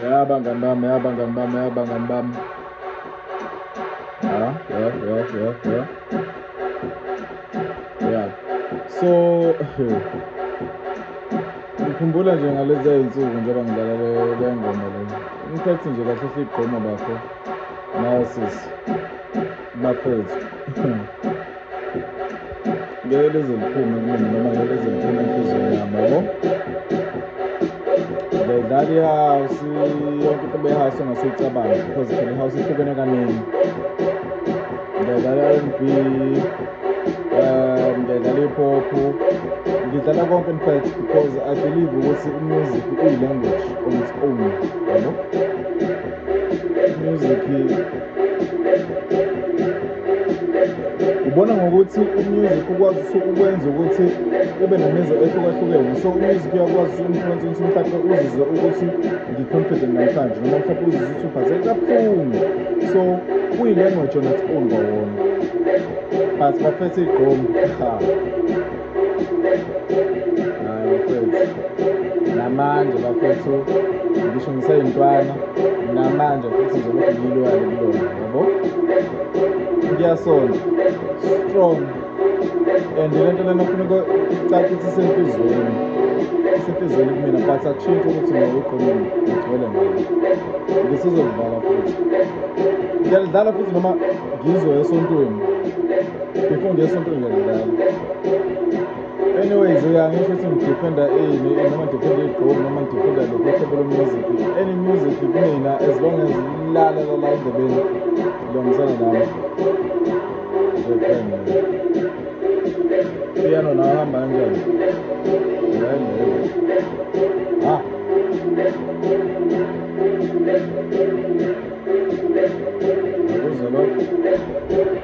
Ya bangani bami, ya bangani bami, ya bangani bami. Ya, ya, ya, ya, ya. Ya. So, ngikhumbula nje ngalezi zinsuku njengoba ngidlala le ngoma le. In fact nje kahle hle igqoma bafo. Nawe sisi. Bafethu. Ngeke lize liphume kumina noma ngeke lize liphume enhliziyweni yami, yabo. Ngiyayidlala i-house, yonke inhlobo ye-house ongasuyicabanga because phela i-house ihlukene kaningi. Ngiyayidlala i-R&B, ngiyayidlala i-hip-hop, ngidlala konke in fact because I believe ukuthi i-music uyi-language on its own, yabo. Music ubona ngokuthi umusic ukwazi ukwenza ukuthi ube nemizwa ehlukahlukene. So umusic uyakwazi uku-influence ukuthi mhlawumbe uzizwe ukuthi ngi-confident namhlanje noma mhlawumbe uzizwe ukuthi uphatheke kabuhlungu. So kuyi-language on its own kwawona. But bafethu igqomu, ha. Hayi bafethu. Namanje bafethu ngisho ngiseyintwana namanje futhi ngizolokhu ngiloyal kulona, yabo. Ngiyasonta strong and le nto lena kufuneka icace ukuthi isenhliziyweni, isenhliziyweni kumina, but akushintshi ukuthi mina igqomu ngigcwele ngalo. Ngisizolidlala futhi, ngiyalidlala futhi noma ngizwe esontweni, before ngiye esontweni ngiyalidlala. Anyways, ya ngisho ukuthi ngidefenda ini noma ngidefenda igqomu noma ngidefenda lokhu uhlobo lo-music, any music kumina as long as lala la endlebeni lihambisana nami. Piano nawe hamba kanjani? Ha. Akuzwa lokho.